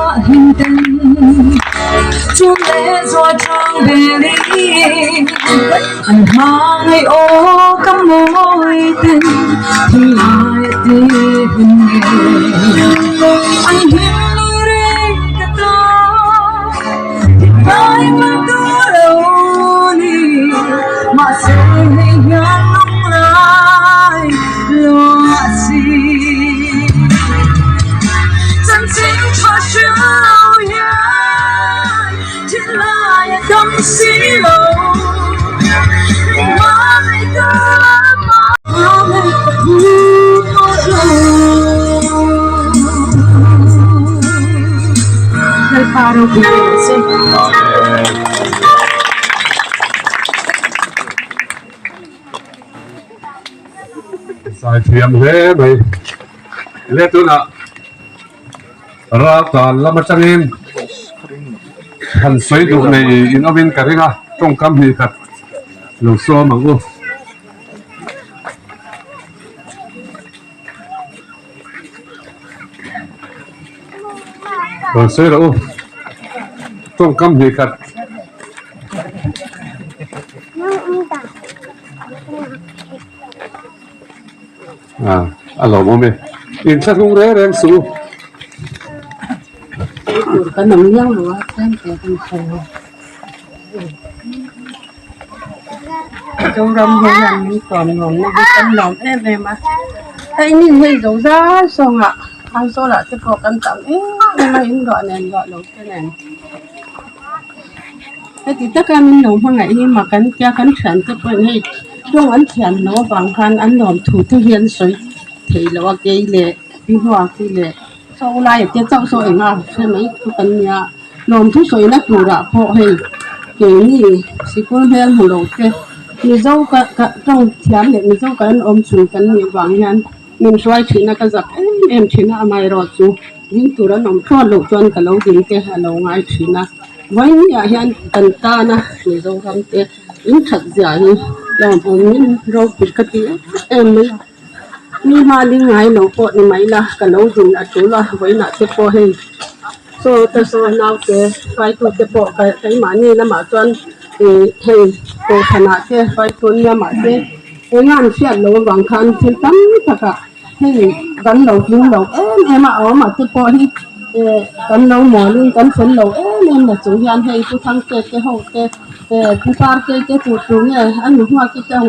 Hlimten chun leh zual chang belin an hmangaih aw ka mawi ten thinlai a ti hun ngei an hlim ni reng ka ta thinlai man tu lo ni mahse hei hian lunglai luah si. Chanchin tha hrilh lo hian thinlai a dam si lo. Min hmangaih tu lama hmangaih ka phu tawh lo. Lalpa ropui rawh se. Zaithiam hle mai. Le tunah raltlan lam atangin han sawi duh nei in awmin ka ring a, tawngkam hnih khat lo sawm ang u. Rawn sawi rawh u, tawngkam hnih khat. A lawmawm e. Inthlahlung reng reng suh u. Tur kan awm miau lo a, tlem te kan sawi a. Zoram ho hian min tuam nuamna hi kan lawm em em a. Hei ni hei zo zai sawngah Aizawlah te pawh kan tam em em a, in ruah nen ruah lo te nen. Heti taka min lo hmangaih hi mak an tia kan thiante pawhin hei tawng an thiam loh avang khan an lawmthu te hi an sawi thei lo a kei leh pi hnuak hi leh chaw lai te chauh saw eng a hre mai thu kan nia lawmthu sawina turah pawh hei keini sikul hmel hmu lo te mizo ka ka tawng thiam leh mizo kan awm chhun kan nih vang hian min hruai thin a ka zak em em thin a amaherawhchu ding tur an awm thlawt loh chuan ka lo ding te a lo ngai thin a. Vawinia hian kan tana Mizoram te in that zia hi lawmawmin ropui ka ti em em mai a, mi hma ding ngai lo pawh ni mai la ka lo din a tul a vawiinah te pawh hei chaw te saw naute hruaitu te pawh keimahni lamah chuan ih hei kohhranah te hruaitu an nia mahse eng an hriat loh avang khan thil tam takah Hei kan lo tling lo em em a awm a te pawh hi eh kan lo mualin kan fel lo em em na chung hian hei pu Thangte te ho te eh pu Parte te tur tur nge an mi hmuak te te ho.